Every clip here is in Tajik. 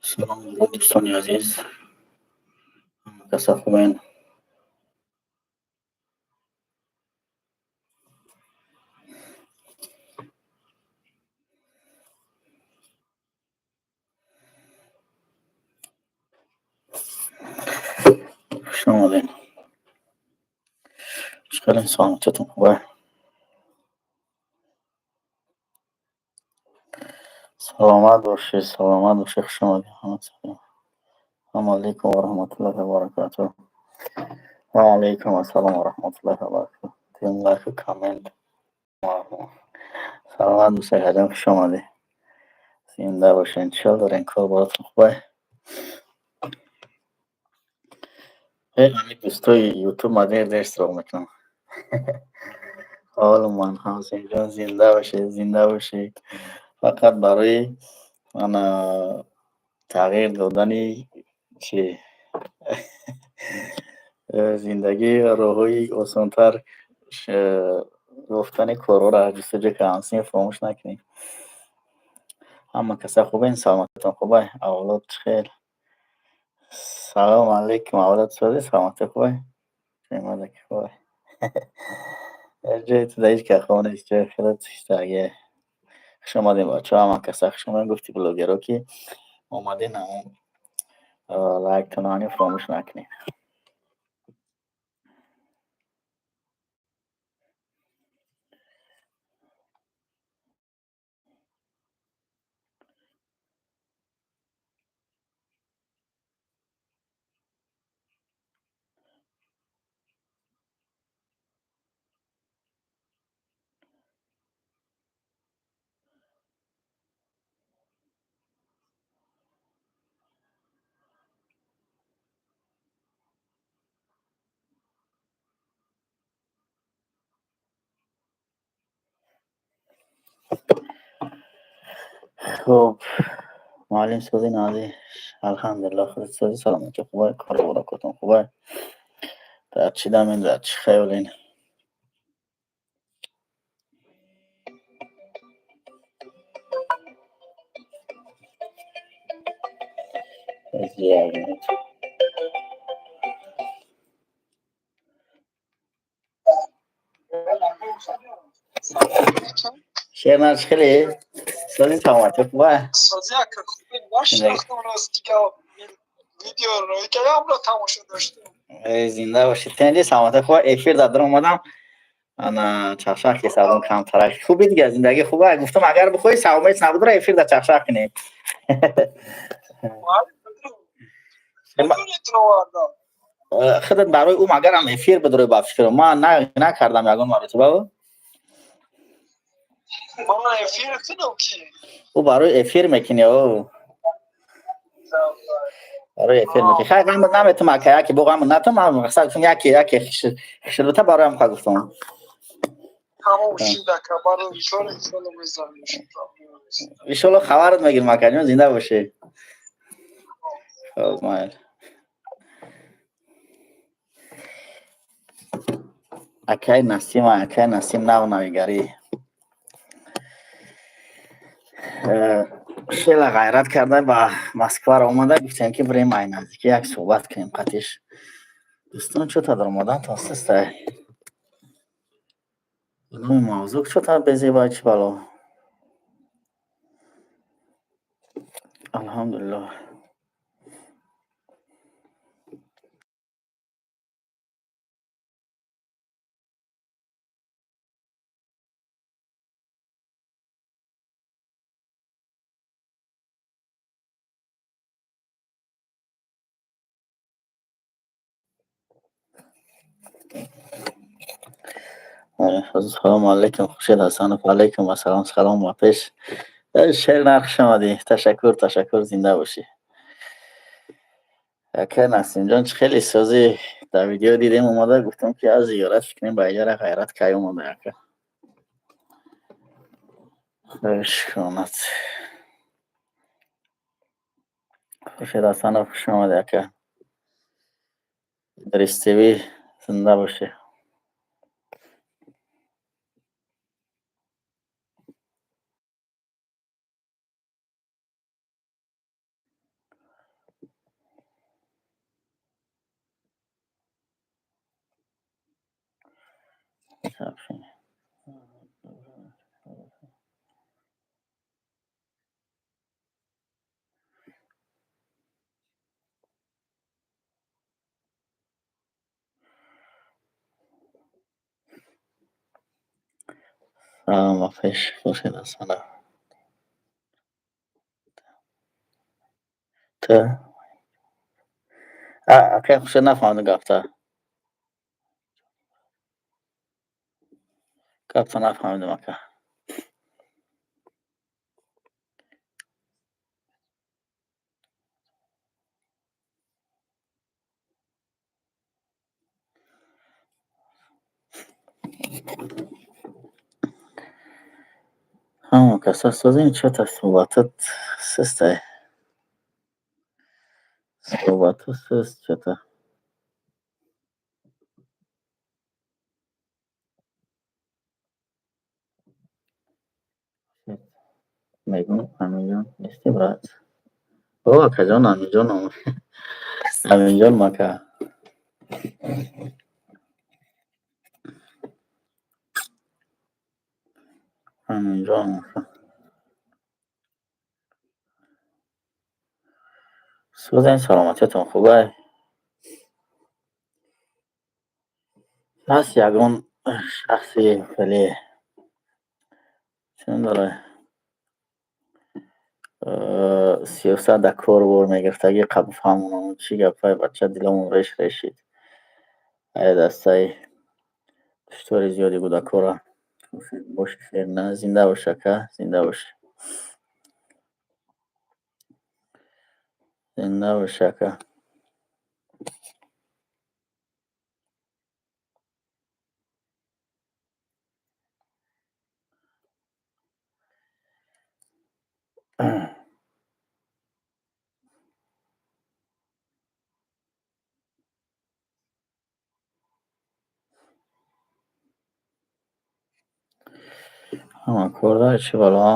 Салом дӯстони азиз, ҳама каса хубен? Хуш омадед. Чӣ хеле саломатиятон хубе? Саломат бошед, саломат бошед, хуш омадед. Ассалому алайкум ва раҳматуллоҳи ва баракатуҳ. Ва алайкум ассалом ва раҳматуллоҳи ва баракатуҳ. Тим лайк ва коммент. Саломат бошед, ҳаҷам, хуш омадед. Зинда бошед. Чӣ ҳол дорен? Кор баротон хубе? Ами дӯстои Ютуб ма дер дер суроғ мекунам. Ҳолу ман Ҳусейнҷон, зинда бошед, зинда бошед. Фақат барои ана тағйир додани чи зиндагӣ роҳҳои осонтар ёфтани корҳоро ҷустуҷӯ кардам. Син фаромӯш накунед. Ҳама каса хубен? Саломатитон хубе? Авлод чӣ хел? Салому алайкум, авлод созӣ, саломатӣ хубе? Хубе. Ҷои ту дар ҳеҷ кас хоб нест, ҷои худат чиштагие. Хуш омадем, бачаҳо, ҳама каса хуш омадем. Гуфти блогерҳо ки омадем, ҳамон лайктонани фаромӯш накунед. Хуб, муаллим созӣ, назӣ, алҳамдулиллоҳ, худат созӣ, саломатӣ хубе, кору баракотон хубе? Дар чӣ дамен, дар чӣ хаёлен? Як минут. Шернар, чӣ хеле? Созӣ, саломатӣ хубе? Созӣ, ака, хубе, нашинохтам рости гап. Видео рӯй кардамро тамошо доштам. Зинда бошед. Тенди, саломатӣ хубе? Эфир дар дар омадам. Ана чахчах ки савдом камтарак. Хуби дига, зиндагӣ хубе. Гуфтам агар бихоҳӣ савмеч набудра эфир дар чахчах кунем. Худат барои ӯ магарам эфир бидурӣ ба фикр. Ман накардам ягон маротиба. Ман эфир кунам ки? Ӯ барои эфир мекунӣ, о. Барои эфир мекунӣ. Хай, ғам наметум, ака, яке бо ғам натум, ман мақсад гуфтам яке яке хишилута бароям ха гуфтам. Тамом шуд, ака, барои кор иншолло мезанем. Иншолло хабарат мегирам, ака ҷон, зинда бошӣ. Хуб, майл. Акай Насим, акай Насим нав навигарӣ. Хеле ғайрат карда ба Москваро омада, гуфтем ки бирем ай наздикӣ як суҳбат кунем қатиш. Дӯстон, чӯ та даромадан то систай. Номи мавзӯъ чӯ та безебай, чӣ бало? Алҳамдулиллоҳ. Салому алайкум, Хуршед Ҳасанов, алайкум ассалом, салом ба пеш. Шер хуш омадӣ. Ташаккур, ташаккур, зинда бошӣ. Ака Насимҷон, чӣ хеле созӣ? Дар видео дидем омада, гуфтам ки аз зиёрат кунем ба иҷара ғайрат кай омада ака. Хуш омад. Хуршед Ҳасанов, хуш омадӣ, ака. Идрис ТВ, зинда бошӣ. Салом ба пеш, Хуршед Ҳасанов. Ту акай Хуршед, нафаҳмидам гапта. Гапта нафаҳмидам, ака. Ҳама каса созем, чота суҳбатат сустай. Суҳбату суст чота. Мегӯм, Аминҷон нести, брат? О, акаҷон, Аминҷон, Аминҷон мака. Аминҷон. Сӯзен, саломатиятон хубай? Ҳаст ягон шахси хеле чун дора сиёсат дар кор бор мегирифтагӣ, қабул фаҳмонам, чӣ гапай, бача, диломон реш решид. Ай дастаи куштори зиёди кӯдакора. Боши, на, зинда бош, ака, зинда бош. Зинда бош, ака. Ҳама кор дорӣ, чӣ бало?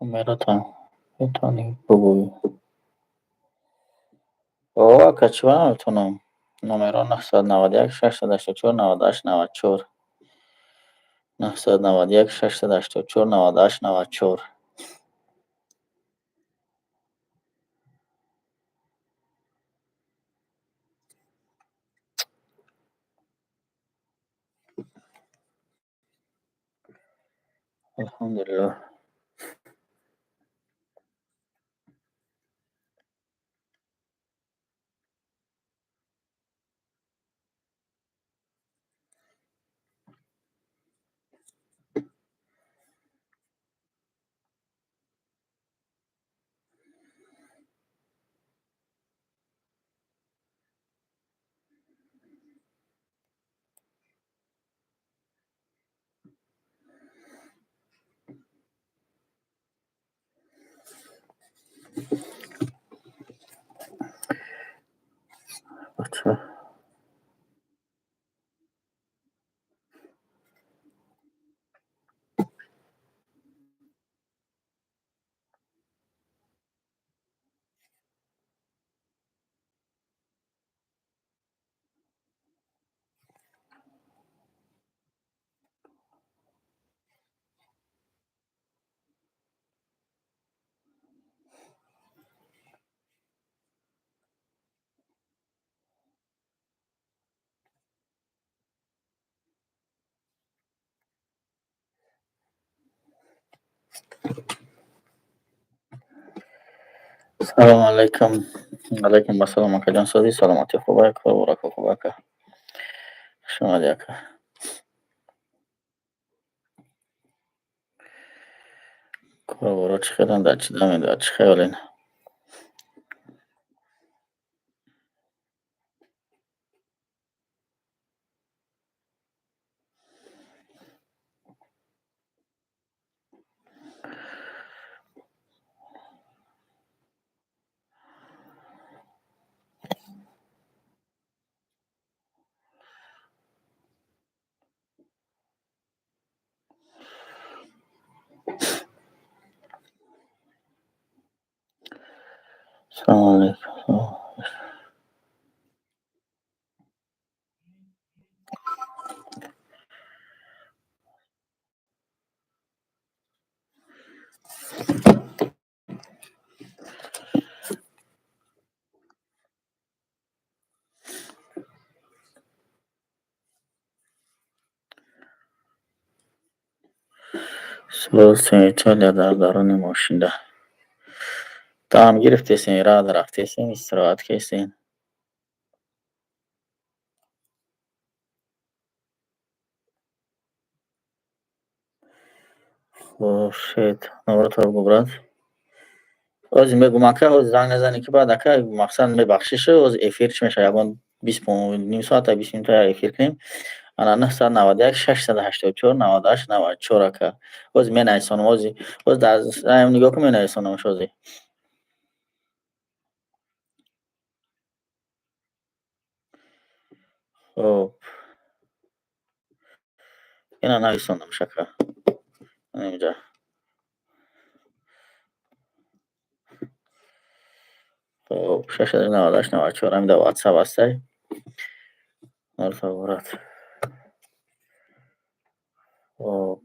Умератон метавонӣ бигӯӣ? О, ака, чӣ ба наметавонам? Номеро 991 684 98 94. 991 684 98 94. Алҳамдулиллоҳ. Бача. Салому алайкум. Алайкум ассалом, акаҷон, созӣ, саломатӣ хуб, кор борака хуб, ака. Хуш омадӣ, ака. Корборо чӣ хеланд, дар чӣ дамед, дар чӣ хаёлен? Салому алейкум. Сӯстем Италия дар даруни мошинда. Дам гирифтесен, рад рафтесен, истироҳат кесен. Хуршед, номрато бигӯ, брат. Ҳозир мегӯм, ака, ҳозир занг назанӣ, ки баъд, ака, мақсад мебахшишу, ҳозир эфир чӣ мешавад, ягон ним соата, 20 минута эфир кунем. Ана 991 684 98 94, ака. Ҳозир менависонам, ҳозир дар нигоҳ кун, менависонамш ҳозир. Хоб. Ина нависондамш, ака. Инҷа. Хоб, 698 94, ҳамин дар WhatsApp ҳастай. Брат. Хоб.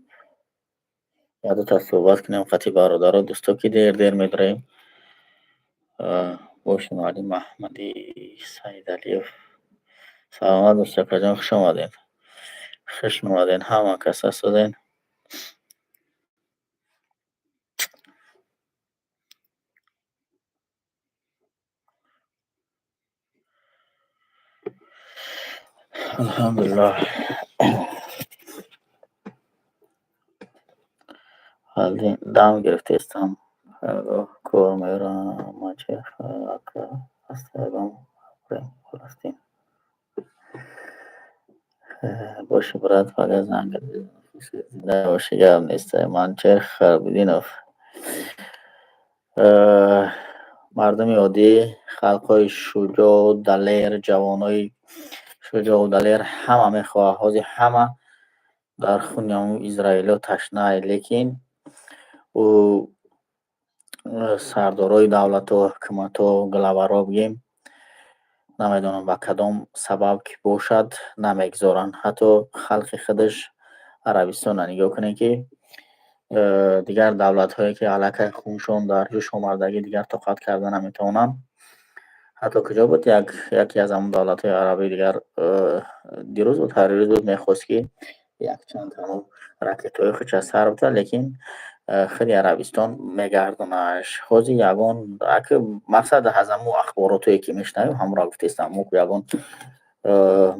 Як дута суҳбат кунем қати бародаро, дӯсто, ки дер дер медароем. Боши муаллим Маҳмади Саидалиев. Саломат бошед, акаҷон, хуш омадед. Хуш омадед, ҳама кас ҳастоден. Алҳамдулиллоҳ. Дам гирифтестам. Кор мерам, мачех, ака, ҳастагам, Фаластин. Боши, брат, фақат занг зинда боши, гап нест. Манчех Харбидинов. Мардуми оддӣ, халқҳои шуҷоъу далер, ҷавонои шуҷоъу далер ҳама мехоҳад. Ҳозир ҳама дар хуни ҳамун израилиҳо ташнаай, лекин ӯ сардорои давлатҳо, ҳукуматҳо, главаро бигем, намедонам ба кадом сабаб ки бошад, намегзоранд. Ҳатто халқи худаш Арабистонро нигоҳ кунед, ки дигар давлатҳое ки аллакай хуншон дар ҷӯш омадагӣ, дигар тоқат карда наметавонанд. Ҳатто куҷо буд, яке аз ҳамон давлатҳои арабӣ дигар дирӯз буд, ҳаррӯз буд, мехост ки якчанд ҳамон ракетҳои худша сар битад, лекин худи Арабистон мегардонаш. Ҳозир ягон мақсад аз ҳамон ахборотое ки мешунавем, ҳамонро гуфтестам. Мо ягон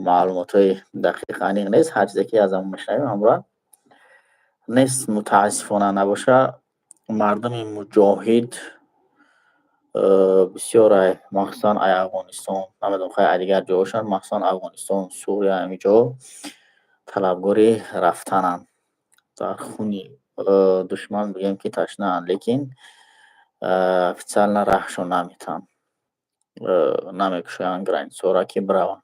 маълумотҳои дақиқ аниқ нест, ҳар чизе ки аз ҳамон мешунавем, ҳамонро нест. Мутаассифона набоша, мардуми муҷоҳид бисёр, махсусан ай Афғонистон, намедонам, хай ай дигар ҷоҳошанд, махсусан Афғонистон, Сурия, ҳамин ҷоҳо талабгори рафтананд. Дар хуни душман бигем ки ташнаанд, лекин официально раҳшон наметаҳанд, намекушоянд границаҳоро ки бираванд.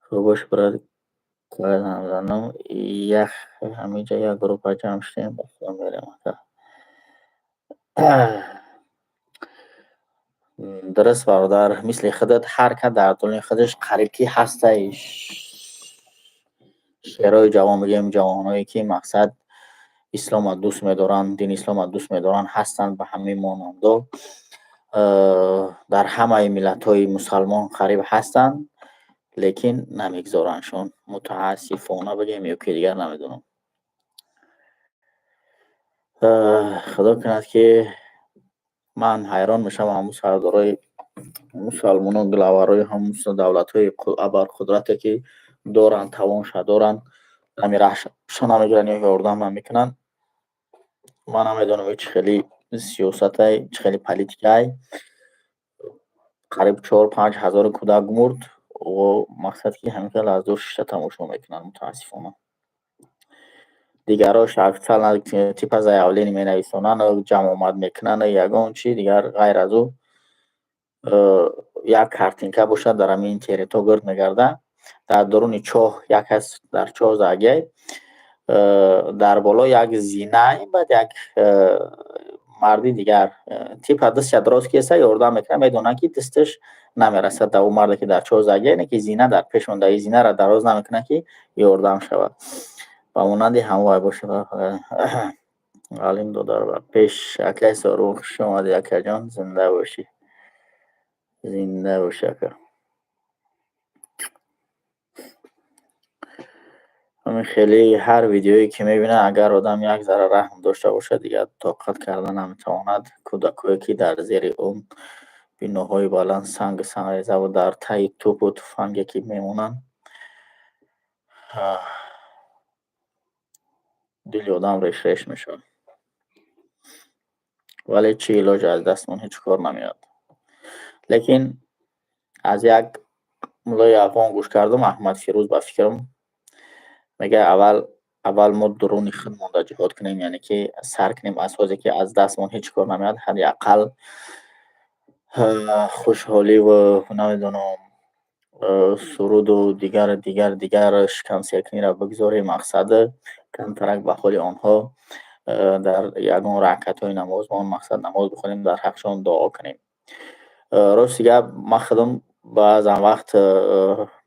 Хуб бош, брат, занам ях, ҳаминҷа як группа ҷамъ шудем, ба худо мерем, ака. Дуруст, бародар, мисли худат ҳар кас дар дуни худаш қариб ки ҳастай шерои ҷавон, бигем, ҷавонҳое ки мақсад исломро дӯст медоранд, дини исломро дӯст медоранд, ҳастанд. Ба ҳамин монандо дар ҳамаи миллатҳои мусалмон қариб ҳастанд, лекин намегзорандшон, мутаассифона бигем ё ки дигар намедонам. Худо кунад ки ман ҳайрон мешавам, ҳамун сардорои мусалмонон, главарои ҳамун давлатҳои абарқудрате ки доранд, тавонша доранд, Ҳами раҳшо намегиранд ё ёрдам намекунанд. Ман намедонам, чӣ хели сиёсатай, чӣ хели политикай. Қариб 4-5 ҳазор кӯдак мурд, мақсад ки ҳамин хел аз дур шишта тамошо мекунанд, мутаассифона. Дигарош официально типа заявление менависонанд, ҷамъомад мекунанд, ягон чи дигар ғайр аз ӯ як картинка бошад, дар ҳамин интернетҳо гирд мегардад. Дар дуруни чоҳ як кас дар чоҳ задагиай, дар боло як зина, баъд як марди дигар типа дастша дароз кеса ёрдам мекунад. Медонад, ки дасташ намерасад ба ӯ марде, ки дар чоҳ задагиай, не ки зина дар пеш монда, зинаро дароз намекунад, ки ёрдам шавад. Ба монанди ҳамвай бошад. Алим додар ба пеш, акай Сору, хуш омадӣ, акаҷон, зинда бошӣ, зинда бошӣ, ака. Ҳамин хеле ҳар видеое ки мебинад, агар одам як зарра раҳм дошта бошад, дигар тоқат карда наметавонад. Кӯдакое, ки дар зери он биноҳои баланд, сангу сангрезаву дар таи тӯпу туфанге ки мемонанд, дили одам реш-реш мешавад. Вале чӣ илоҷ, аз дастмон ҳеҷ кор намеояд. Лекин аз як муллои афғон гӯш кардам, Аҳмад Фирӯз ба фикрам, мегӯяд, аввал аввал мо дуруни худмонда ҷиҳод кунем, яъне ки сар кунем аз ҳозе, ки аз дастмон ҳеҷ кор намеояд, ҳадди ақал хушҳоливу, намедонам, суруду дигар дигар дигар шикамсеркуниро бигзорем, мақсад камтарак ба ҳоли онҳо дар ягон ракатҳои намозмон, мақсад, намоз бихонем, дар ҳаққшон дуо кунем. Рости гап, ман худам баъзан вақт,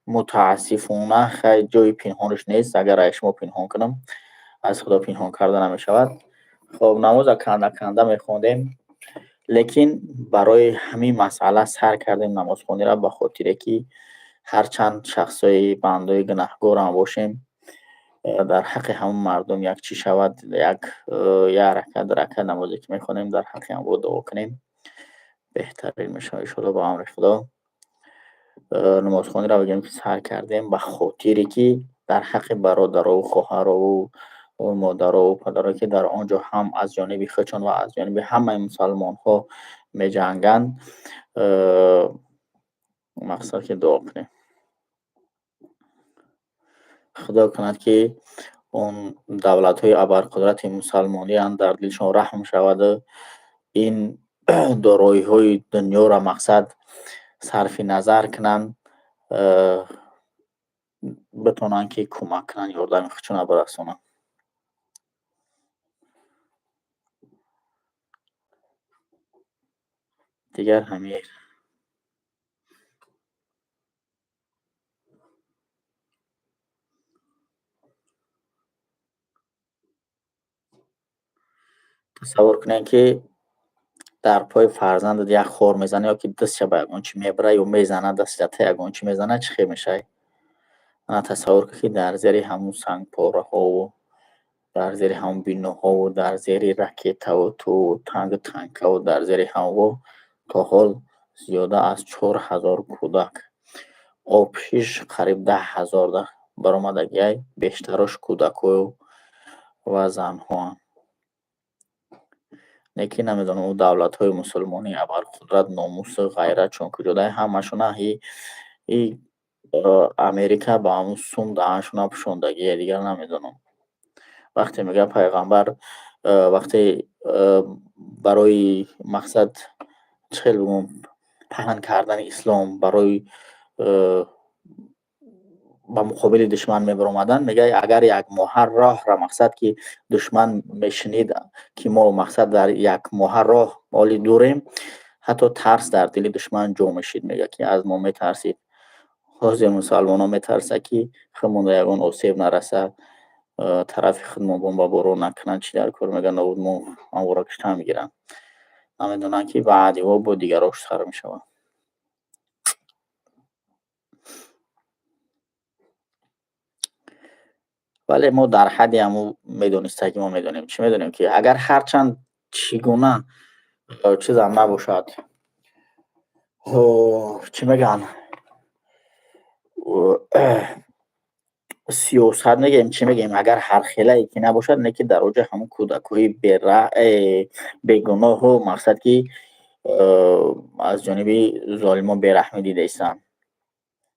мутаассифона, хай, ҷои пинҳонаш нест, агар аз шумо пинҳон кунам, аз Худо пинҳон карда намешавад. Хоб, намоза канда канда мехондем, лекин барои ҳамин масъала сар кардем намозхониро, ба хотире ки ҳарчанд шахсҳои бандои гунаҳгорам бошем, дар ҳаққи ҳамон мардум як чӣ шавад, як ракат, ду ракат намозе ки мехонем, дар ҳаққи ҳамон дуо кунем, беҳтарин мешавад, иншоалло, ба амри Худо. Намозхониро бигӯем, ки сар кардем, ба хотире ки дар ҳаққи бародарову хоҳарову модарову падаро, ки дар он ҷо ҳам аз ҷониби худшон ва аз ҷониби ҳамаи мусалмонҳо меҷанганд, мақсад ки дуо кунем. Худо кунад, ки он давлатҳои абарқудрати мусалмониам дар дилшон раҳм шаваду ин дороиҳои дунёро, мақсад, сарфи назар кунанд, битонанд, ки кӯмак кунанд, ёрдами худшонро бирасонанд. Дигар ҳамин. Тасаввур кунед, ки дар пои фарзандат як хор мезанад ё ки дастша ба ягон чӣ мебара ё мезанад, дастша ягон чӣ мезанад, чӣ хел мешавӣ? Ана тасаввур кун, ки дар зери ҳамун сангпораҳову дар зери ҳамун биноҳову дар зери ракетаву ту тангу танкаву дар зери ҳамво то ҳол зиёда аз 4000 кӯдак, обшиш қариб 10 000 баромадагиай, бештарош кӯдакою ва занҳоанд. Не ки намедонам, ӯ давлатҳои мусулмонии абарқудрат номусу ғайрат чун куҷодай? Ҳамашона и Америка ба ҳамун сум даҳаншона пӯшондагие. Дигар намедонам. Вақте мегӯяд пайғамбар, вақте барои мақсад, чӣ хел бигӯм, паҳн кардани ислом, барои ба муқобили душман мебаромаданд, мегӯяд, агар як моҳа роҳра, мақсад, ки душман мешунид, ки мо, мақсад, дар як моҳа роҳ оли дурем, ҳатто тарс дар дили душман ҷо мешид, мегӯяд, ки аз мо метарсид. Ҳозир мусалмонон метарсад, ки худмонда ягон осеб нарасад, тарафи худмон бомбаборон накунанд. Чӣ дар кор, мегӯянд, мо ҳамвора куштан мегиранд. Намедонанд, ки баъди во бо дигарош сар мешавад. Вале мо дар ҳадди ҳамун медонистагӣ мо медонем, чӣ медонем, ки агар ҳарчанд чӣ гуна чизам набошад, чӣ мегӯянд, Сиёсат мегӯем, чӣ мегӯем, агар ҳархелае ки набошад, не ки дар оҷа ҳамун кӯдакҳои бегуноҳу мақсад ки аз ҷониби золимон бераҳмӣ дидаистанд.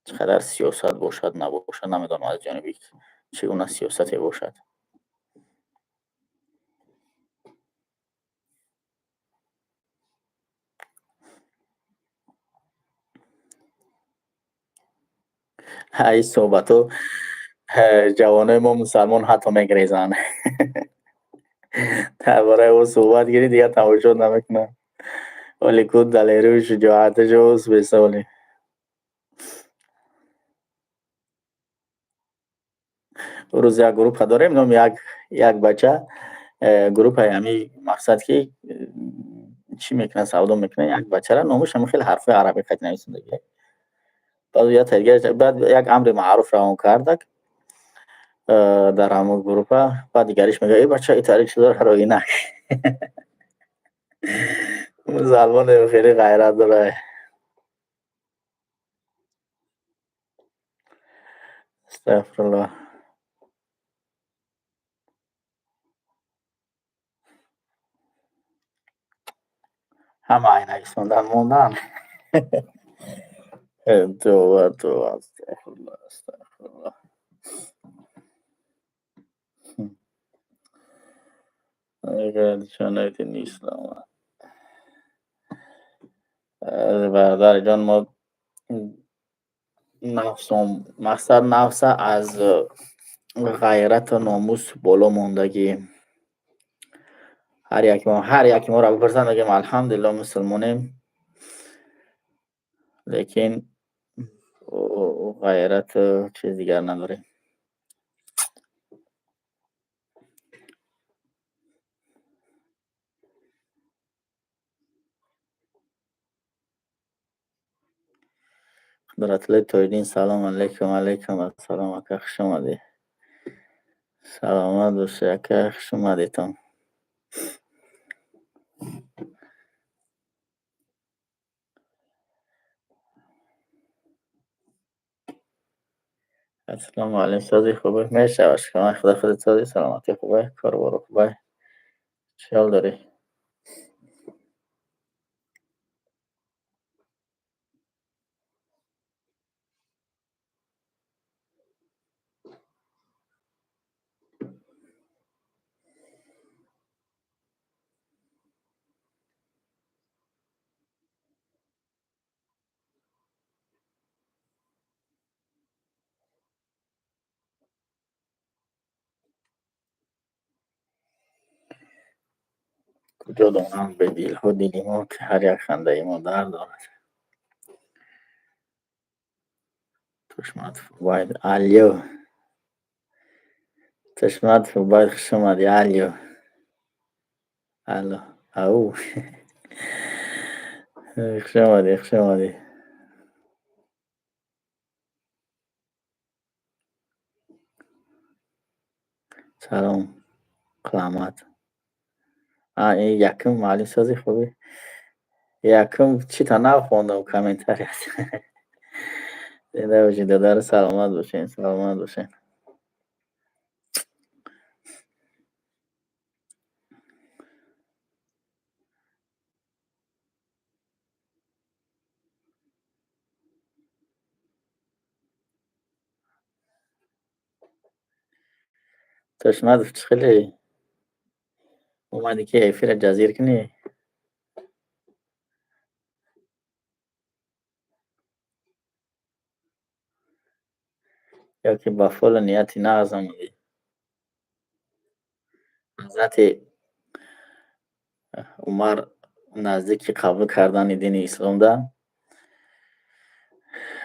Чӣ қадар сиёсат бошад, набошад, намедонам аз ҷониби чӣ гуна сиёсате бошад. Ин суҳбатҳо ҷавонои мо мусалмон ҳатто мегрезанд. Дар бораи ӯ суҳбат гирӣ, дигар тамошо намекунанд. Вале ку далерию шуҷоаташо бесаволе. Рӯз як группа дорем, номи як бача, группаи ҳами мақсад ки чӣ мекунад, савдо мекунад, як бачара номаш ҳамин хеле ҳарфҳои арабӣ қайд нависондагӣ. Баъд баъд як амри маъруф равон кардак дар ҳамон группа, баъд дигариш мегӯяд: «Эй бача, итари чизоро роӣ нак». Мусалмоне хеле ғайрат дорад. Астағфируллоҳ. Ҳама айнакистондан мондан. Товба, товба, астағфируллоҳ, астағфируллоҳ. Бародари ҷон, мо нафсом мақсад нафса аз ғайрату номус боло мондагӣ. Ҳар яки моро бипурсанд, мегӯем: алҳамдулиллоҳ, мусулмонем, лекин ғайрату чиз дигар надорем. Қудратуллои Тоҷиддин, салом алейкум. Алейкум ассалом, ака, хуш омадед. Саломат бошед, ака, хуш омадедтон. Ассалому алайкум, сози хубе? Мешавад, шумо худо худат сози, саломатӣ хубе, кору хубе? Чӣ ҳол дорӣ? Куҷо донанд бедилҳо дили мо, ки ҳар як хандаи мо дард дорад. Тушмат Фубайд, алё. Тушмат Фубайд, хуш омадӣ, алё. Алло, ау. Хуш омадӣ, хуш омадӣ. Салом, қиламат. Ин якум муаллим, сози хубӣ? Якум чита нахондам комментарияст. Зинда бошед, додар, саломат бошед, саломат бошед. Тушматов, чӣ хеле омадӣ ки эфира ҷазир кунӣ? Ё ки ба фолу нияти нағз омадӣ? Ҳазрати Умар наздики қабул кардани дини исломда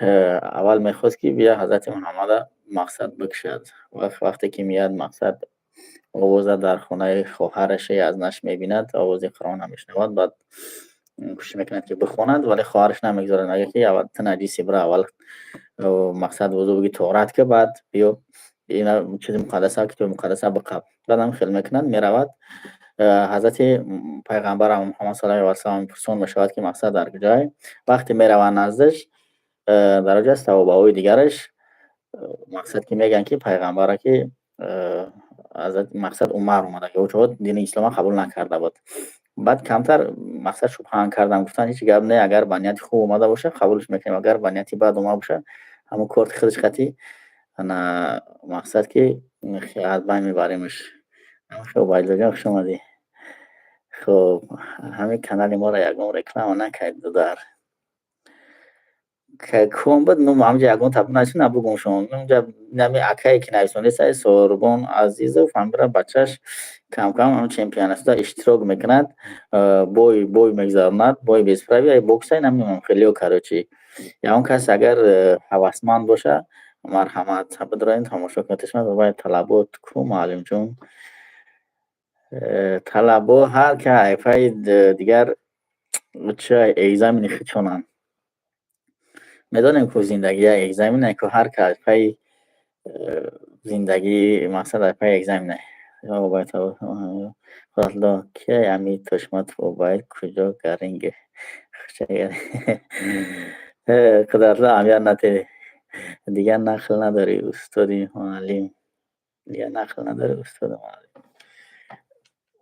аввал мехост ки бия ҳазрати Муҳаммада мақсад бикушад. Вақте ки меяд, мақсад овоза дар хонаи хоҳараше аз наш мебинад, овози Қуръонро мешунавад, баъд кӯшиш мекунад ки бихонад, вале хоҳараш намегузорад, мегӯяд ки аввал ту наҷиси, бира аввал мақсад вузӯ бигир, тоҳарат ки, баъд биё ина чизи муқаддаса, китоби муқаддаса биқаб. Баъдам хел мекунад, меравад. Ҳазрати пайғамбар Муҳаммад саллаллоҳу алайҳи васаллам пурсон мешавад ки мақсад дар куҷое. Вақте меравад наздаш, дар оҷа саҳобаҳои дигараш Мақсад ки мегӯянд, ки пайғамбара ки мақсад Умар омада, ки ӯ дини ислома қабул накарда буд. Баъд камтар мақсад шубҳаан кардам, гуфтанд ҳеҷ гап не, агар ба нияти хуб омада боша, қабулш мекунем, агар ба нияти бад омада боша, ҳамон корти худаш қатӣ ана мақсад ки аз байн мебаремаш. Убайдуллоҷон, хуш омадӣ. Хуб, ҳамин канали моро ягон реклама накард, дудар. Ком буд ном ҳамҷа ягон таб нависӣ набугум шумо. Ҳамҷа нами акае ки нависондаест, Сорбон Азизов, ҳамбира бачаш кам-кам ҳам чемпионатда иштирок мекунад, бой мегзаронад, бой без правила, боксай намедонам хелео, короче. Ягон кас агар ҳавасманд боша, марҳамат, бидроен тамошо кунед. Вай талабот ку, муаллимҷон? Талабо ҳар ка айфаи дигар ча экзамени худшонанд. Медонем, ку зиндагӣ як экзамене, ку ҳар ка айфаи зиндагӣ мақсад айфаи экзамене. Худо ки ами Тошматов Убайд куҷо гаринг? Қудратулло, аҳамият надиҳ. Дигар нақл надорӣ, устоди муаллим? Дигар нақл надорӣ, устоди муаллим?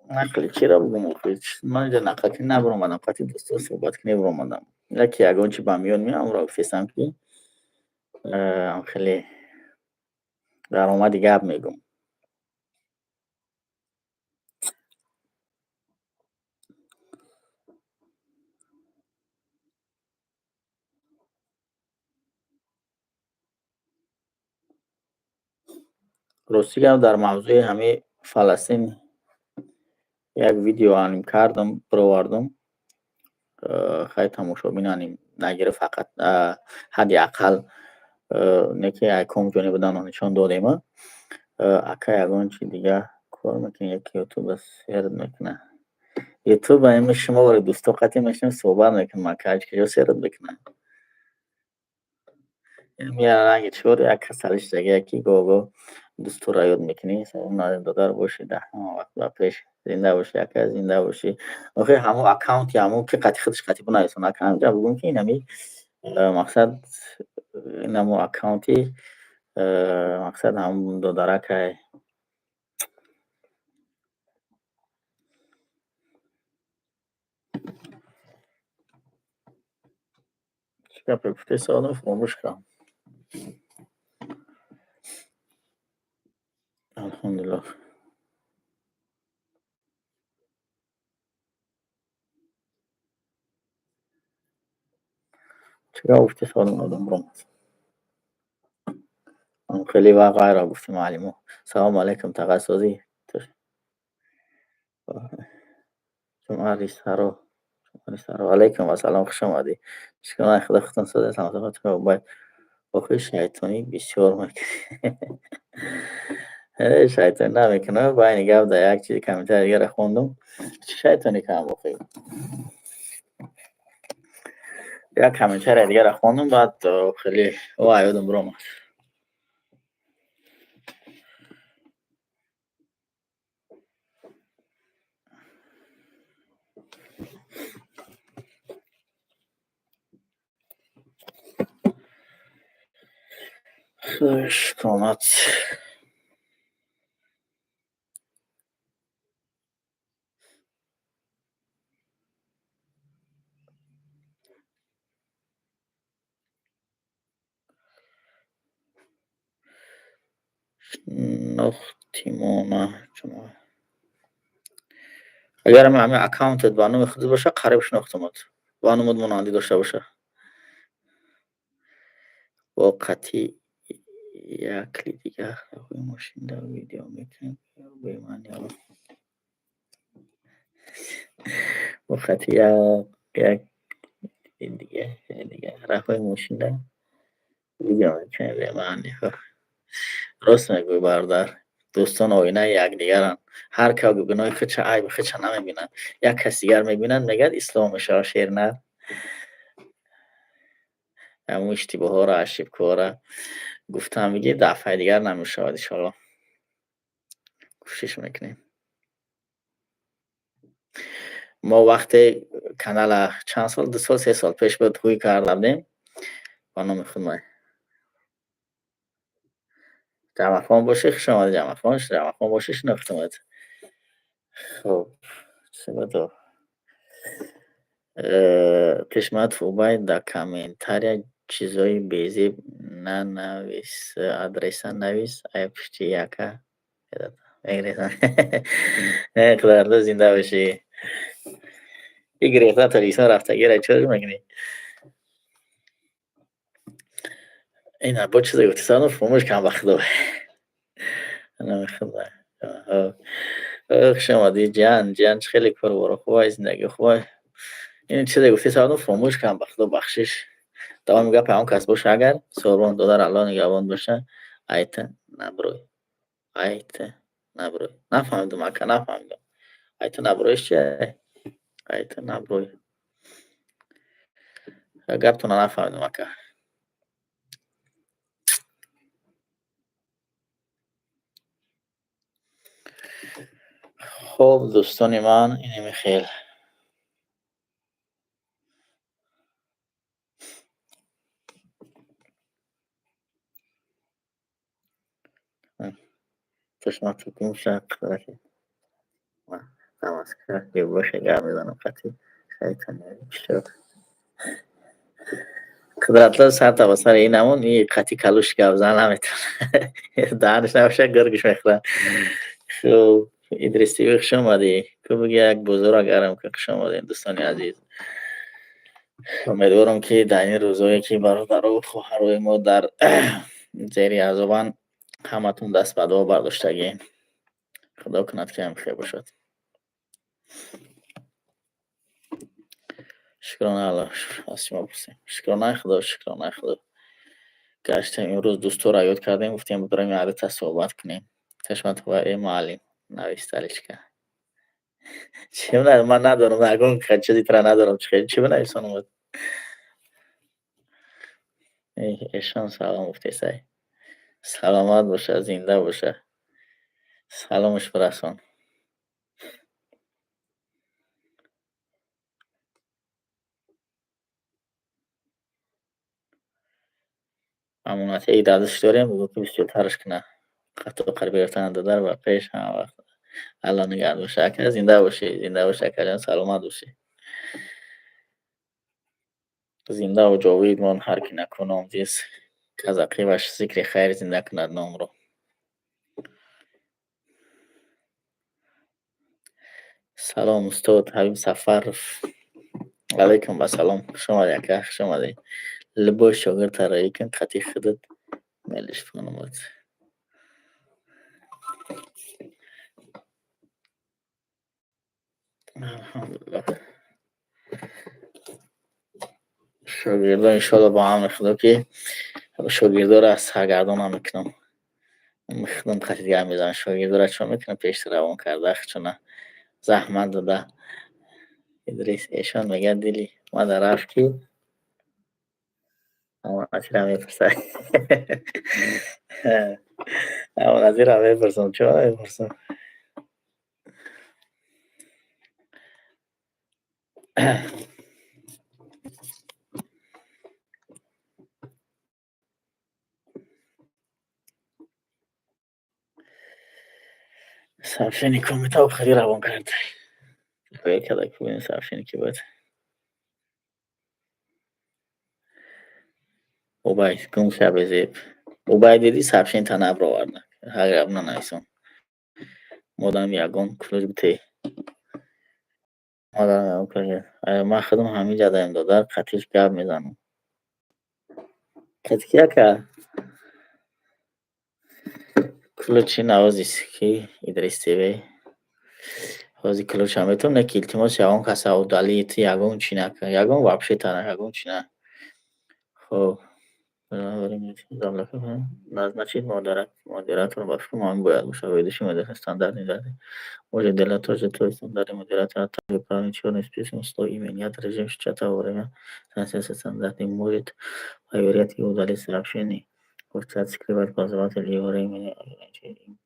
Нақли чиро бугум охир? Ман инҷо нақл кунӣ набаромадам, қати дӯстон суҳбат кунӣ баромадам. Яке ягон чи ба миён меояд, онро гуфтестам, ки хеле даромади гап мегӯм. Рости гап, дар мавзӯи ҳамин Фаластин як видео аним кардам, бировардам. Хай, тамошобин аним нагирифт, фақат ҳадди ақал не ки айком ҷониб будан нишон додем. Ака, ягон чи дига кор мекунӣ яки ютуба сер мекунад? Ютуба ими шумо дӯсто қатӣ мешинем, суҳбат мекунем, ака, ҳеҷ куҷо серат мекунад? Ранги чор як касалиш дига, ки гоҳ-гоҳ дӯстора ёд мекунӣ. Салом додар, бошӣ дар ҳама вақт ба пеш, зинда бошӣ, ака, зинда бошӣ. Охир ҳамон аккаунти ҳамон ки қати худаш қати бинависон, ака, ҳамҷа бугум, ки инами мақсад инамо аккаунти мақсад ҳамон додаракай. Чӣ гапе гуфтеса, одам фаромӯш кардам. Алҳамдулиллоҳ. Чӣ гап гуфтеса, одам одам биромад. Хеле ва ғайра гуфти муаллимо. Салому алайкум, тағайсозӣ. Ҷумъа рисаро. Алайкум ассалом, хуш омадӣ. Шукрона Худо, худтон соз? Саломат. Охир шайтонӣ бисёр мекунӣ. Шайтонӣ намекунам. Байни гап дар як чизи комментарий дигаре хондум. Чӣ шайтонӣ кардам охир? Як комментарий дигаре хондум, баъд хеле ва ёдам биромад. Шукронат. Шинохтимона. Агар ҳамин аккаунтат ба номи худат боша, қариб шинохтамад. Ба номат монандӣ дошта боша. Бо қатъи якли дигар мошинда видео мекунем бемаъниҳо. Бо қатъи як дигар раҳои мошинда видео мекунем бемаъниҳо. Рост мегӯӣ, бародар. Дӯстон оинаи якдигаранд. Ҳар кас гуноҳи худша, айби худша намебинад. Як кас дигар мебинад, мегӯяд, ислоҳ мешавад, шер нар. Ҳамон иштибоҳҳоро, ошибкаҳоро гуфтам, бигир, дафъаи дигар намешавад, иншоаллоҳ. Кӯшиш мекунем. Мо вақте канала чанд сол, 2 сол, 3 сол пеш буд, ҳуй карда будем ба номи худмай. Ҷамъафон бошӣ, хуш омадӣ, ҷамъафон, ҷамъафон бошӣ, шинохтамат. Хуб, чӣ буд? Пешматов Убайд, дар комментария чизои безеб нанавис, адреса навис, ай пушти яка мегирезам. Не, Қудратулло, зинда бошӣ. И гирехта Тоҷикистон рафтагиро чӣ мекунӣ? Ина бо чизе гуфти, сану фаромӯш кардам, ба худо. Хуш омадӣ, ҷан, ҷан, чӣ хеле кор боро, хубай, зиндагӣ хубай. Ин чизе гуфти, сану фаромӯш кардам, ба худо, бахшиш. Давоми гап ҳамон кас боша, агар Сорбон додар, Аллоҳ нигаҳбон боша, айта наброй. Айта наброй. Нафаҳмидам, ака, нафаҳмидам. Айта наброиш чи? Айта наброй. Гаптона нафаҳмидам, ака. Хуб, дӯстони ман, инами хел. Чашмату гум ша, қудрати. Намазка, боше, гап мезанам қати. Шайтон шуд. Қудратулло сарта ба сари инамон, и қати калуш гап зан наметавонад. Даҳанаш набоша, гургаш мехӯрад. Хуб, Идрис ТВ, хуш омадӣ. Ку биги як бозора гарм кун, хуш омадед, дӯстони азиз. Умедворам, ки дар ин рӯзое, ки бародару хоҳарои мо дар зери азобанд, ҳаматон даст ба дуо бардоштагӣ. Худо кунад, ки ҳам хел бошад. Шукрона Аллоҳ, аз шумо пурсем. Шукронаи Худо, шукронаи Худо. Гаштем имрӯз, дӯстора ёд кардем, гуфтем бидорем якдата суҳбат кунем. Чашматова, э муаллим, навис талишка. Чӣ ман надорам, ягон чизи тра надорам, чӣ бинависонам? Эшон салом гуфтесай. Саломат боша, зинда боша. Саломаш бирасон. Амонатии дардаш дорем, бигӯ, ки бисёртараш кунад. Хато қариб гирифтан додар ба пеш ҳама вақт. Алло нигаҳ боша, ака, зинда бошӣ, зинда бошӣ, акаҷон, саломат бошӣ. Зиндаву ҷовид мон ҳар ки наку ном зист, аз ақибаш зикри хайр зинда кунад номро. Салом, устод Ҳабиб Сафаров. Алайкум ассалом. Хуш омадӣ, ака, хуш омадӣ. Любой шогирд тарроҳӣ кун, қати худат мелиш фономад. Алҳамдулиллоҳ. Шогирдо, иншоалло, бо амри Худо, ки шогирдоро саргардона мекунам. Худам қати гап мезанам. Шогирдоро чӣ мекунам, пеш равон карда, чуна заҳмат дода. Идрис эшон мегӯяд, дили мада рафт, ки амонатиро мепурсад. Амонатиро мепурсам, чӣ мепурсам? Сообщение комментав хеле равон кард. Карда, ки сообщение ки бояд. Убайд, гум ша, безеб. Убайд, диди, сообщение та наброварда. Ҳар гап нанависон. Модам ягон ключ бите. Модам ягон ключ. Ман худам ҳамин ҷадаем, додар, қатиш гап мезанам. Қати ки, ака? Ключи навозис ки Идрис ТВ. Ҳозир ключа метавонем, ки илтимос, ягон каса удалить, ягон чи накун, ягон вообще та ягон чи на. Хуб. Назначить модератор, ба фикр ман бояд бошад. Ведущий модератор стандартный может делать тоже, то есть стандартный модератор, а также правильный черный список 100 и менять режим чата во время трансляции. Стандартный может проверять и удалить сообщения в чат, скрывать пользователей во время ограничений.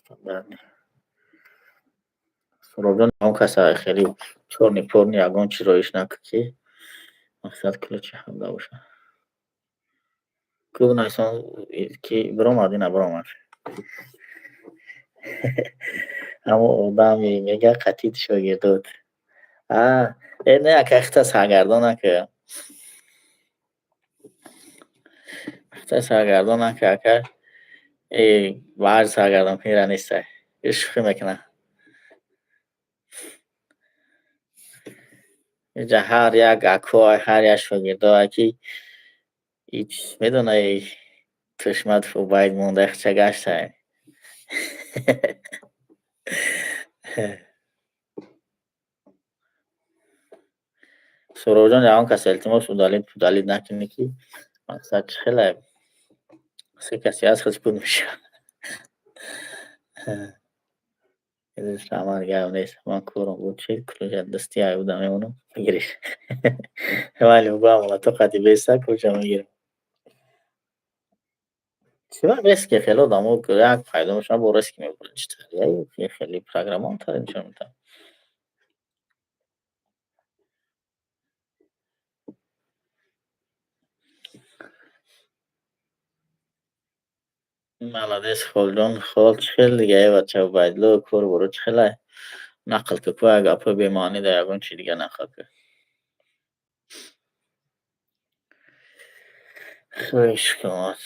Стандартный. Суробҷон, ягон каса хеле чёрный пёрный ягон чиз роиш накун, ки мақсад ключи ҳамда бошад. Ку найсон ки биромад, ина биромад. Ҳамо одами мега қатид шогирдот. А, э не ака хита саргардон нака. Хита саргардон нака ака. Э баъд саргардон кунира нестай. Шӯхӣ мекунад. Инҷа ҳар як акоай, ҳар як шогирдое ки ич медонай Тушматов Убайд монда хича гаштай. Суровҷон, ягон кас илтимос удалить пудалить накунӣ ки мақсад чӣ хеле се касе ҳаст худш пуд мешавад. Раҳмат, гап нест. Ман корам буд чи ключа дасти ай буда мемонам бигириш. Вале бу амонато қати беста ключа мегирам. Чӣ резки хеле одамо як пайдо мешаванд, бо резки мебуранд. Чӣ тариа хеле программаам тари нишон медиҳад. Молодец Холҷон, хол чӣ хел дига э бача Убайдулло кору боро чӣ хелай? Нақл ку ку як гапҳои бемаънӣ да ягон чи дига нақл ку. Хуш омад.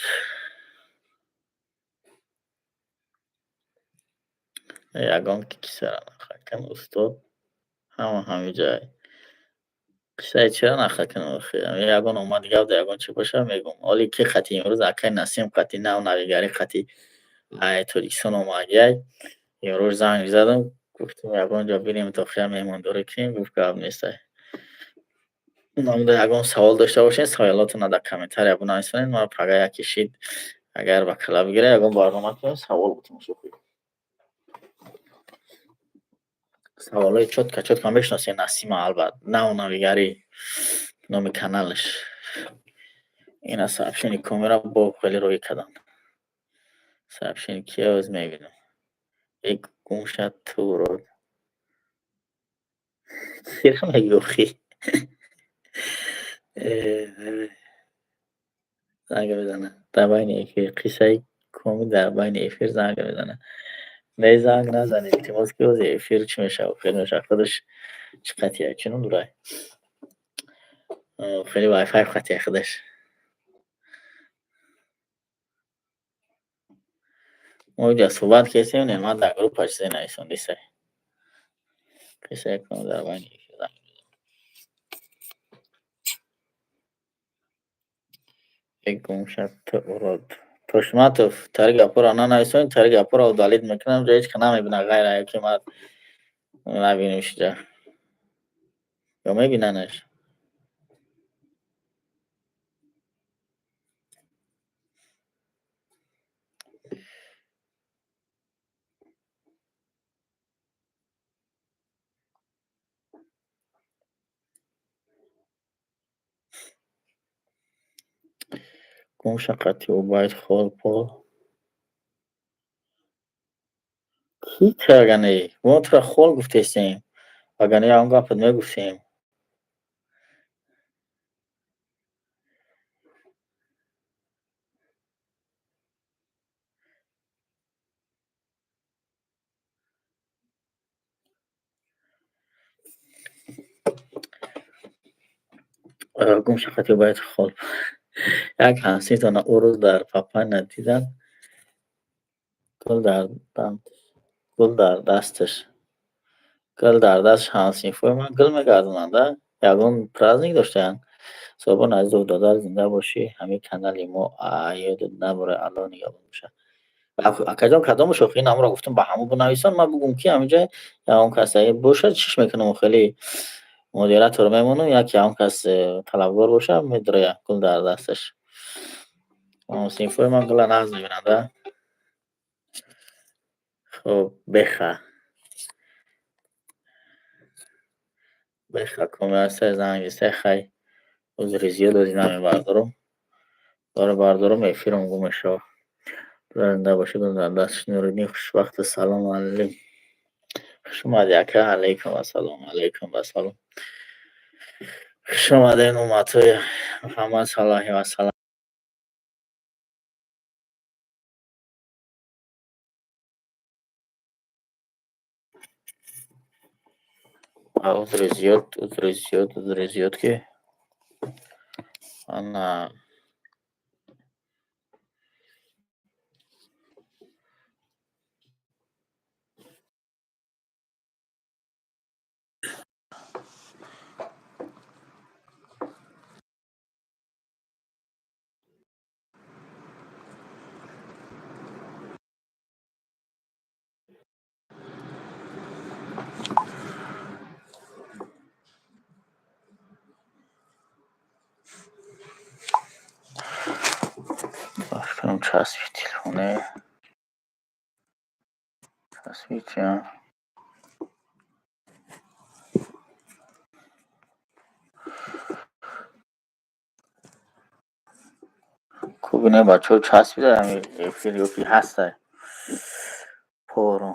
Ягон ки кисара нақл кун устод ҳама ҳамиҷай. Қиссаи чиро нақл кунам охи? Ягон омад гап да ягон чи боша мегӯм. Оли ки қати имрӯз акай Насим қати нав навигарӣ қати ай Тоҷикистон омадияй. Имрӯз занг задам, гуфтам ягон ҷо бирем то хия меҳмондорӣ кунем, гуфт гап нестай. Номда ягон савол дошта бошед, саволотонро дар комментария бинависонед, ман пага яке шид агар ба кала бигирад ягон барнома кунем, савол бутем шӯхӣ. Саволҳои чётко чётко мешиносед Насима албат, нав навигарӣ номи каналаш. Ина сообщение камера бо хеле роӣ кардам. Сообщение кия оз мебинам. Э гум шад ту урод. Кира мегӯ охи? Занг мезанад дар байни эфир. Қиссаи коми дар байни эфир занг мезанад. Не занг назан, илтимос ки ози эфир чӣ мешавад? Хел мешавад худаш чӣ қатъия чӣ ном дорад? Хеле вайфай қатъия худаш. Мо инҷа суҳбат кардем, Неъмат дар группа чизе нависондисай. Қиссаи коми дар байни эфир занг мезанад. Гум шад ту урод. Тошматов, тари гапҳоро нанависонед, тари гапҳоро удалить мекунам, ҷо ҳеҷ ка намебинад ғайр аз ки ман набинам ҷа. Ё мебинанаш? Гум шад қати Убайд хол пол. Кӣ каргане? Мо туро хол гуфтестем. Вагарна ягон гапат мегуфтем. Гум шад қати Убайд хол. Як ҳамсинфтона ӯ рӯз дар папайна дидам. Гул дар гул дар дасташ. Гул дар дасташ ҳамсинфҳои ман гул мегардонанд да? Ягон праздник доштаанд. Собон азизов додар зинда бошӣ, ҳамин канали мо ёдат набурад, Аллоҳ нигаҳбон бошад. Акаҷон кадомаш охи ин ҳамонро гуфтам ба ҳамон бинависон, ман бугум ки ҳаминҷа ягон кас бошад чиш мекунам хеле модератор мемонам, яке ягон кас талабгор бошад медрояд гул дар дасташ. Ҳамсинфҳои ман гула нағз мебинанд да? Хуб беха. Беха коми ҳастай занг истай хай узри зиёд ози намебардорам. Дора бардорам эфирам гум мешавад. Зинда бошед гул дар дасташ. Нуриддин хушбахт салом алейкум. Хуш омадӣ ака. Алайкум ассалом, алайкум ассалом. Хуш омадед умматҳои Муҳаммад саллаллоҳу алайҳи васаллам. Узри зиёд, узри зиёд, узри зиёд, ки ана фикрам часпи телефоне, часпи чи? Кубине, бачаҳо, часпида ҳами эфир ё ки ҳастай? Поро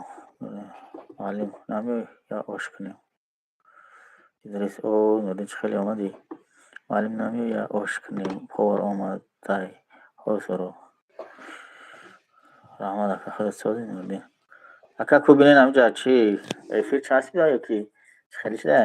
маълим намеои я ош кунем? Идрис, о Нурдин, чӣ хеле омадӣ? Маълим намеои я ош кунем? Повар омадай ҳозиро. Раҳмат, ака, худат созӣ, Нурдин ака. Кубинен, ҳамҷа чи эфир часпида ё ки чӣ хеле шуда?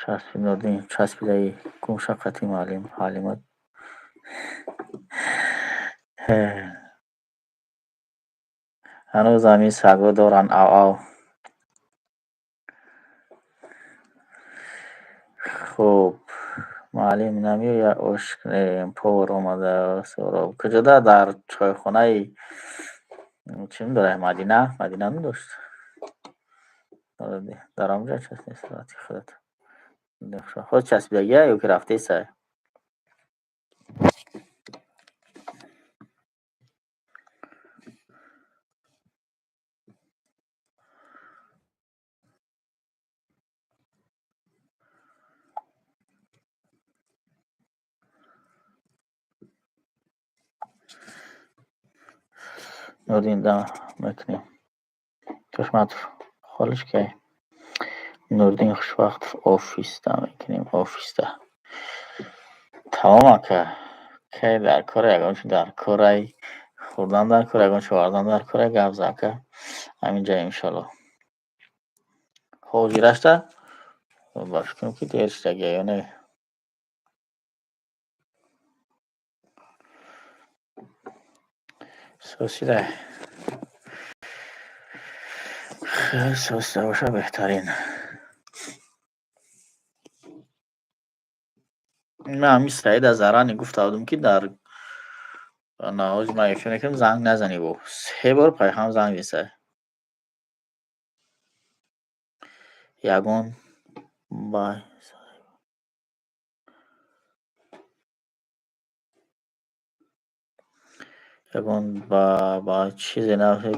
Часпи, Нурдин, часпидаи гумшақати муаллим ҳалимат. Ҳанӯз ҳамин сагҳо доранд ав ав. Хуб, муаллим намеоя, ош кунем? Повар омада. Сӯроб куҷода? Дар чойхонаи чӣ дорад? Мадина, Мадина дошт, дар ҳамҷа часпи худат. Ҳоз часпидагия ё ки рафтеса? Нурдин, да мекунем. Тошматов ҳолиш кай? Нурдин Хушвақтов, офисда мекунем, офисда. Тамом, ака, кай дар кора, ягон чи дар корай, хӯрдан дар кор, ягон чи овардан дар кора, гап за, ака, ҳаминҷа иншолло. Ҳозирашта ба фикрам, ки дер шудагия ё не? Сосида сосида боша, беҳтарин. Ман ҳамин Саида зарани гуфта будам, ки дар навози ман эфир мекунам, занг назанӣ. Бо се бор пайҳам занг зеса. Ягон ба ягон ба чизе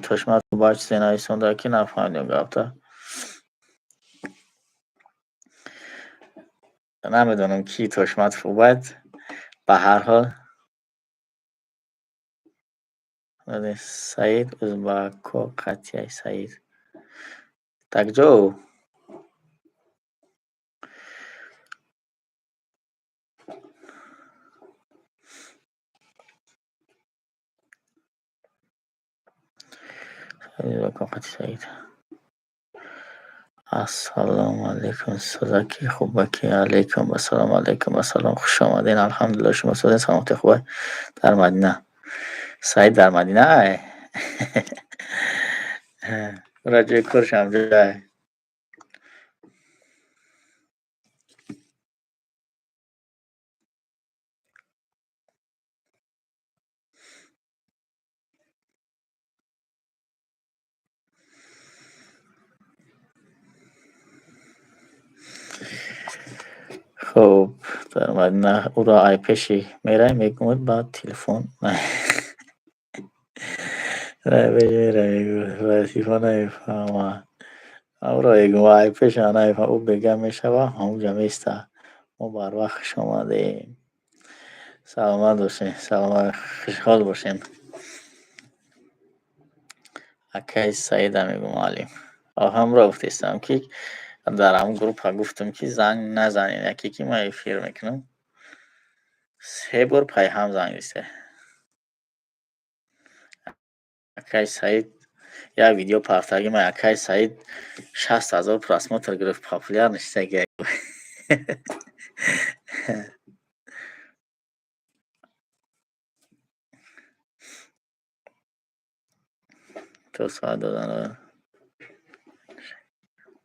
тошмат, ба чизе нависонда, ки нафаҳмидем гапта. Намедонам, ки Тошматов Убайд. Ба ҳар ҳол, Саид узбако қатъияй. Саид так ҷо қати Саид. Ассалому алайкум, созаки, хубаки? Алайкум ассалом, алайкум ассалом, хуш омадед. Алҳамдулилло, шумо созед, саломатӣ хубай? Дар Мадина Саид, дар Мадина ай, ура ҷои корш ҳамҷоай. Хуб, дар Мадина уро ай пеши мерай, мегӯяд, баъд телефон телефон намефаҳмад. Уро мегӯям, ай пеша намефаҳмад, ӯ бега мешава, ҳамонҷа меиста. Мо барвақт хуш омадем. Саломат бошед, саломат, хушҳол бошед. Акаи Саида мегӯ, муаллим. Ҳамро гуфтестам, ки Дар ҳамн группа гуфтам, ки занг назанед, яке ки ман эфир мекунам. Се бор пайҳам занг зиста. Акай Саид як видео партаги ман, акай Саид 60 000 просмотр гирифт, популяр ништа. То соат додан,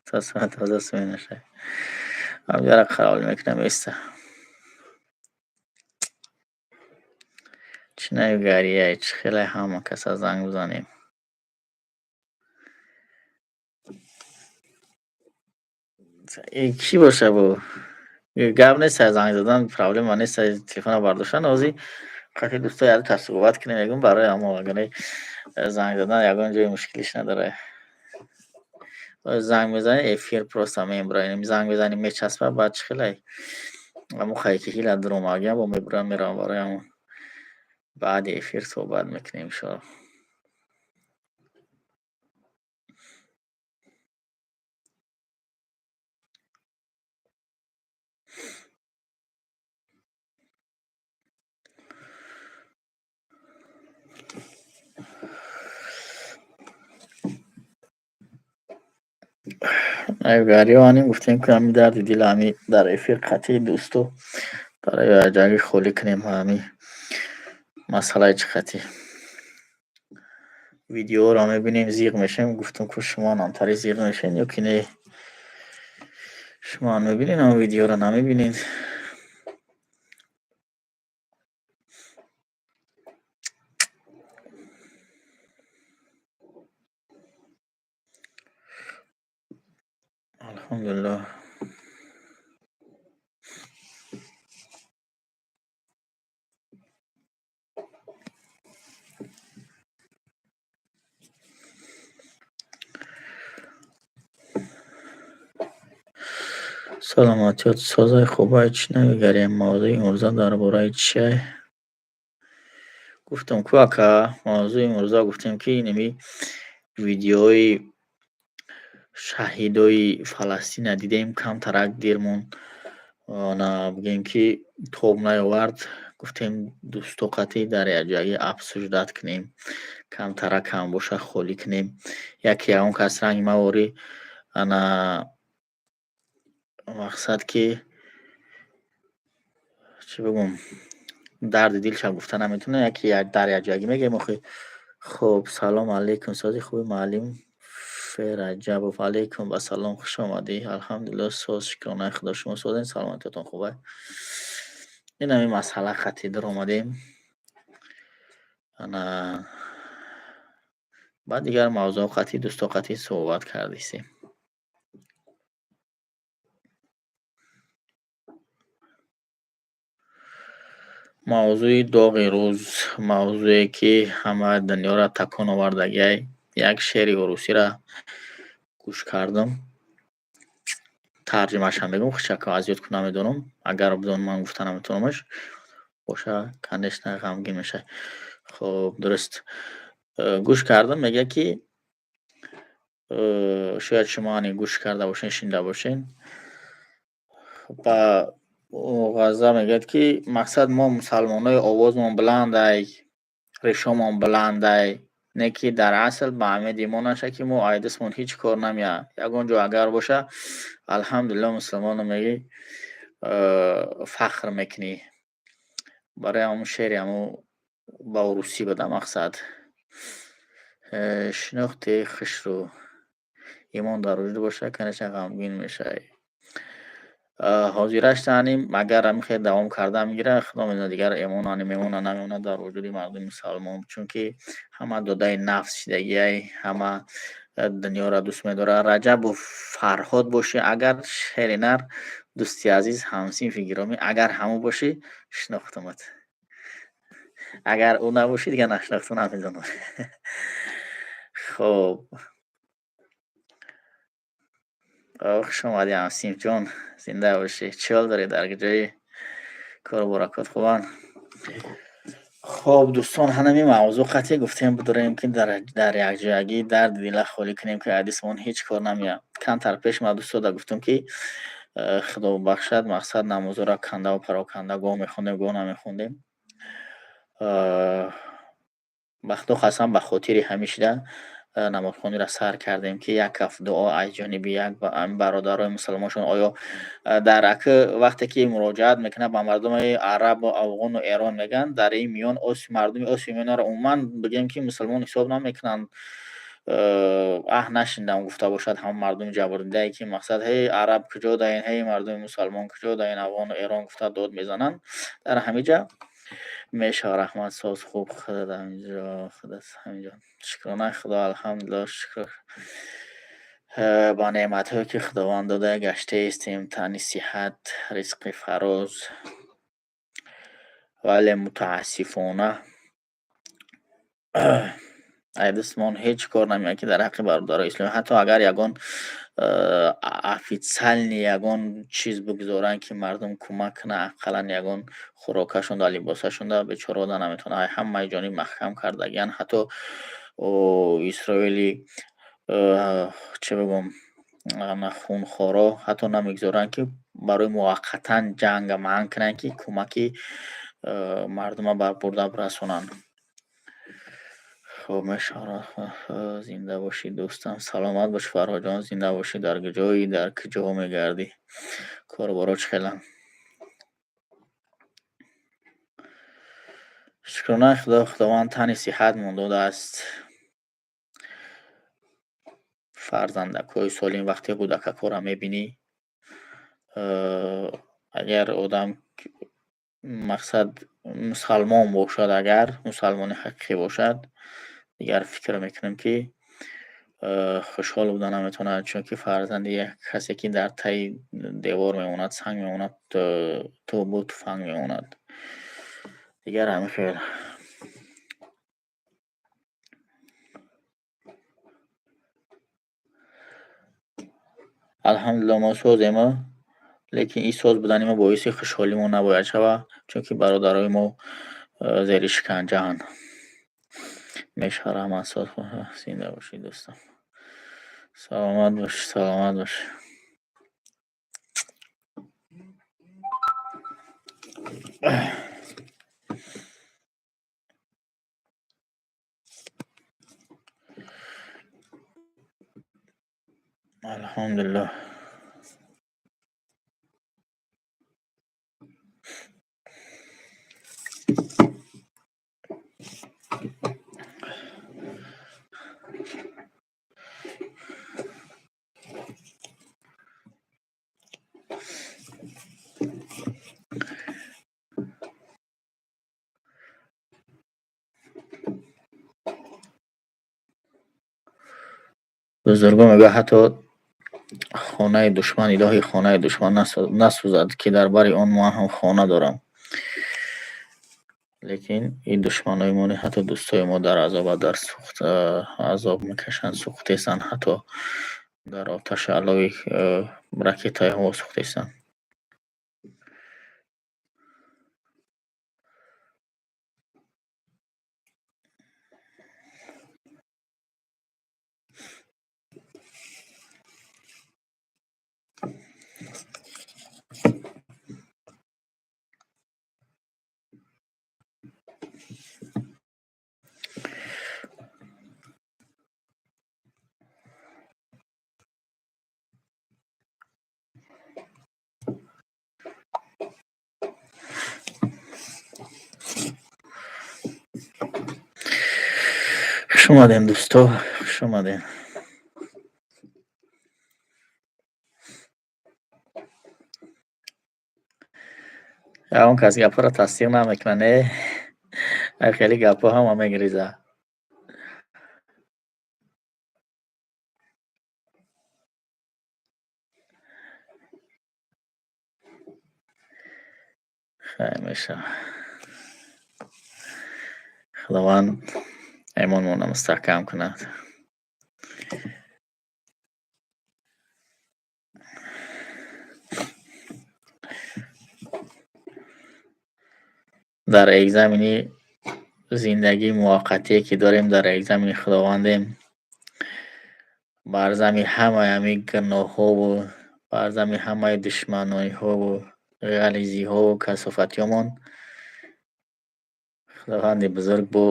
то соат 12 менаша. Ҳамҷара қарор мекунам, иста. Чӣ навигарияй, чӣ хеле ҳама каса занг бизанем. Кӣ боша бу? Гап нест, занг задан проблема нест, телефона бардоштан. Ҳозир қати дӯстои азиз суҳбат кунем, мегӯм, барои ҳамо агар занг задан ягон ҷои мушкилиш надорад. Занг мезанӣ, эфир просто мебура, занг мезанӣ, мечаспа, баъд чӣ хелай ҳамо хайки ҳила дуромагиам бо мебурам, меравам. Барои ҳамон баъди эфир суҳбат мекунем, иншоалло. Навигариҳо ҳанем гуфтем, ки ҳами дарди дил ҳами дар эфир қатъи дӯсто барои ҷанги холӣ кунем. Ҳами масъалаи чӣ қатъи видеоро мебинем, зиғ мешавем. Гуфтам, ку шумо намтари зиғ мешавед ё ки не? Шумо мебинед ҳамн видеоро, намебинед? Алҳамдулиллоҳ. Саломатиёт созай, хубай? Чӣ навигарем? Мавзӯи имрӯза дар бораи чиай? Гуфтам ку, ака, мавзӯи имрӯза гуфтем, ки инами видеои шаҳидои Фаластина дидем, камтарак дирмон на бигем, ки тоб наёвард. Гуфтем, дӯсто қатъӣ дар якҷоягӣ обсуждать кунем, камтарак кам боша холӣ кунем. Яке ягон кас ранги маворӣ ана мақсад ки чӣ бигӯм, дарди дилша гуфта наметавона, яке дар якҷоягӣ мегӯем охи. Хуб, салом алейкум, сози хуби, муаллим Фераҷабов? Алейкум ассалом, хуш омадӣ. Алҳамдулиллоҳ, соз, шукронаи Худо. Шумо созен, саломатиятон хубай? Ин ҳамин масъала қатъӣ даромадем. Ана баъд дигар мавзӯъ қатъӣ дӯсто қатъӣ суҳбат кардисем. Мавзӯи доғи рӯз, мавзӯе ки ҳама дунёро такон овардагиай. Як шеъри урусиро гӯш кардам, тарҷумаашам мегӯм, хушака аз ёд ку намедонам, агар бидонам ман гуфта наметавонамаш боша, конечно, ғамгин мешавад. Хуб, дуруст гӯш кардам, мегӯяд, ки шояд шумо ани гӯш карда бошед, шунида бошед. Ба Ғазза мегӯяд, ки мақсад мо мусалмонои овозмон баландай, решомон баландай, не ки дар асл ба умеди мо наша, ки мо айдисмон ҳеҷ кор намеяд. Ягон ҷо агар боша, алҳамдулилло, мусулмоно мегӣ, фахр мекунӣ. Барои ҳамун шеъри ҳамун ба урусӣ буда. Мақсад шинохти хушрӯ, имон дар вуҷуд боша, конечно, ғамгин мешавӣ. Ҳозираш таъним агар ҳамин хел давом карда мегирад, худо медонад, дигар имон ани мемона, намемонад дар вуҷуди мардуми мусалмон, чунки ҳама додаи нафс шидагиай, ҳама дунёро дӯст медорад. Раҷабу Фарҳод бошӣ агар, шери нар, дӯсти азиз, ҳамсинфи гиромӣ, агар ҳамун бошӣ, шинохтамат. Агар ӯ набошӣ, дигар нашинохтам, намедонам. Хуб, хуш омадӣ, ҳамсинфҷон, зинда бошӣ. Чӣ ҳол дорӣ, дар ҷои кору баракот хубанд? Хоб, дӯстон, ҳанами мавзӯъ қатъӣ гуфтем, бидорем, ки дар якҷоягӣ дарди дила холӣ кунем, ки ҳадисмон ҳеҷ кор намеяд. Камтар пеш ма дӯстода гуфтам, ки худо бахшад, мақсад намозҳоро кандаву пароканда гоҳ мехондем, гоҳ намехондем. Ба худо қасам, ба хотири ҳамин шида намозхониро сар кардем, ки як каф дуо аз ҷониби як бародарои мусалмоншон. Оё дар аки вақте ки муроҷиат мекунад ба мардуми арабу афғону Эрон, мегӯянд, дар ин миён мардуми Осиёи Миёнаро умуман бигем, ки мусалмон ҳисоб намекунанд. Аҳ, нашнидам гуфта бошад ҳамон мардуми ҷабрдидае, ки мақсад: «Ҳей, араб, куҷо даен? Ҳей, мардуми мусалмон, куҷо даен? Афғону Эрон», гуфта дод мезананд. Дар ҳамин ҷа мешавад. Раҳмат, соз, хуб, худат ҳаминҷо, худат ҳаминҷо. Шукронаи Худо, алҳамдулиллоҳ, шукр ба неъматҳое, ки Худованд дода гаштаистем: тани сиҳат, ризқи фароз. Вале мутаассифона ай дастмон ҳеҷ кор намеояд, ки дар ҳаққи бародарои исломӣ ҳатто агар ягон официальный ягон чиз бигузоранд, ки мардум кӯмак кунад, ақаллан ягон хӯрокашонда, либосашонда, бечораҳо да наметавонанд. Ай ҳамаи ҷониб маҳкам кардагиянд. Ҳатто Исроили, чӣ бигӯм, хунхоро ҳатто намегузоранд, ки барои муваққатан ҷанга манъ кунанд, ки кӯмаки мардума бурда расонанд. Хуб мешавад. Зинда бошӣ, дӯстам, саломат бош, Фарҳодҷон, зинда бошӣ. Дар куҷоӣ, дар куҷо мегардӣ? Коруборо чӣ хеланд? Шукронаи Худо, Худованд тани сиҳатмон додааст. Фарзандакҳои солим, вақте кӯдакакҳоро мебинӣ, агар одам, мақсад, мусалмон бошад, агар мусалмони ҳақиқӣ бошад, дигар фикр мекунем, ки хушҳол буда наметавонад, чунки фарзанди як касе, ки дар таи девор мемонад, санг мемонад, тӯбу туфанг мемонад. Дигар ҳамин хел. Алҳамдулиллоҳ, мо созем, лекин ин соз будани мо боиси хушҳолии мо набояд шавад, чунки бародарои мо зери шиканҷаанд. Мешавад. Раҳмат, соз, зинда бошӣ, дӯстам, саломат бош, саломат бош. Алҳамдулиллоҳ. Бузургон мегӯяд, ҳатто хонаи душман, илоҳи, хонаи душман насӯзад, ки дар бари он ман ҳам хона дорам. Лекин ин душманои мо, ҳатто дӯстои мо дар азоба, дар сӯхт азоб мекашанд, сӯхтесанд, ҳатто дар оташи алови ракетаи ҳаво сӯхтесанд. Хуш омадем, дӯсто, хуш омадем. Ягон кас гапҳоро тасдиқ намекунад, не? Хеле гапҳо ҳама мегиризад. Хайр, мешавад. Худованд имонмонро мустаҳкам кунад. Дар экзамени Зиндагии муваққатие ки дорем, дар экзамени Худовандем. Бар зами ҳамаи ҳамин гуноҳҳову бар зами ҳамаи душманоиҳову ғализиҳову касофатиҳомон Худованди бузург бо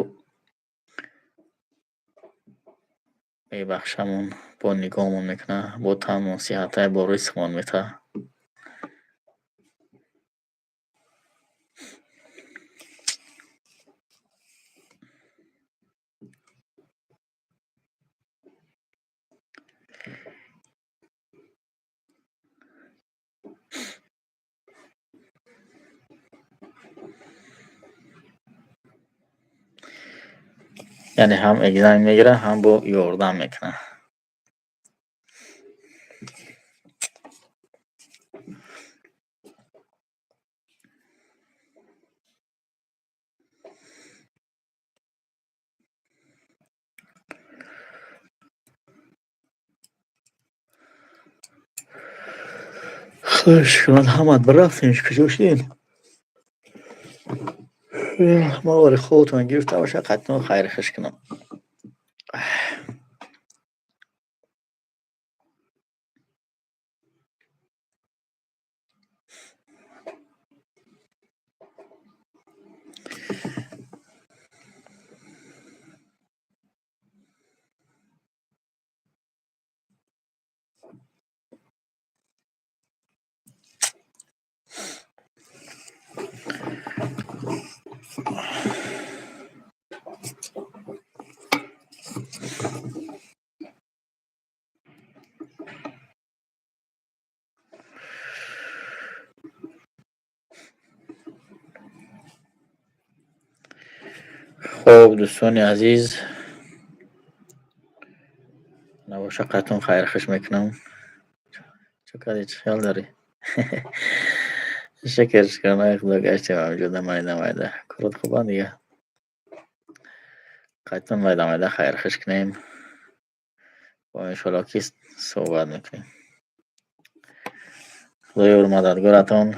мебахшамон, бо нигоҳмон мекунад, бо танмон сиҳатай, бо ризқмон метаҳад. Яъне ҳам экзамен мегирад, ҳам бо ёрдам мекунад. Хуш кунад, ҳамат бирафтем, куҷо шудем? Ма вари хобтон гирифта бошад, қатъан хайри хуш кунам. Хуб, дӯстони азиз, набоша, қатъан хайри хуш мекунам. Чӣ кардӣ, чӣ хел дорӣ? Шукр, шукронаи Худо, гаштем ҳамҷода майда майда. Корот хубанд дига. Қатъан майда майда хайри хуш кунем. Бо иншоалло ки суҳбат мекунем. Худо ёру мададгоратон.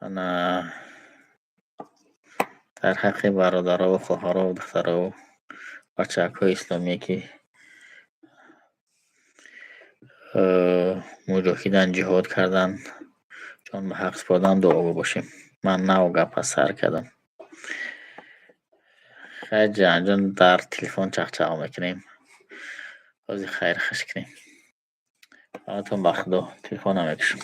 Ана дар ҳаққи бародарову хоҳарову духтарову бачаакҳои исломие, ки муҷоҳидан, ҷиҳод кардан, ҷон ба ҳақ супордан, дуогӯ бошем. Ман нав гапа сар кардам. Хайр, ҷаҳанҷон, дар телефон чақчақ мекунем. Ҳозир хайр хуш кунем. Ҳаматон ба Худо, телефонам мекушам.